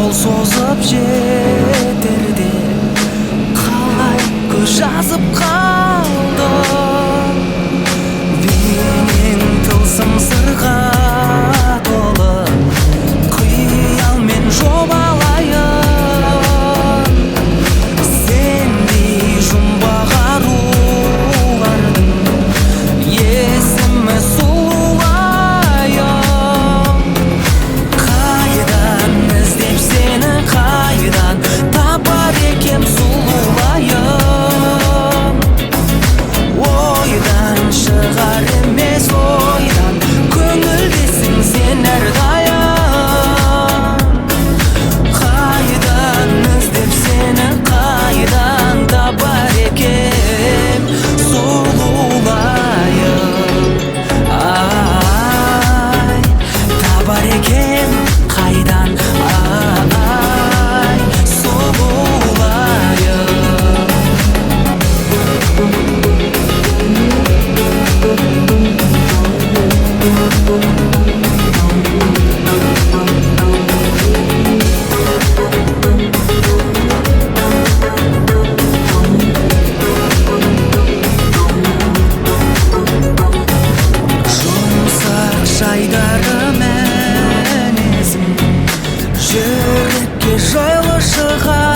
Қол созып жетерде қалай көз жазып қалдым. Бейнең тылсым сырға толы, қиялмен жобалайын. Сендей жұмбақ арулардың есімі Сұлулайым. Қайдан іздеп сені, қайдан табар екем, сұлулайым? Ойдан шығар емес, ойдан, көңілдесің сен әрдайым. Қайдан іздеп сені, қайдан табар екем, сұлулайым? Ай, табар екем қайдан, ай, сұлулайым? Жұмсақ жайдары мінезің жүрекке жайлы шығар.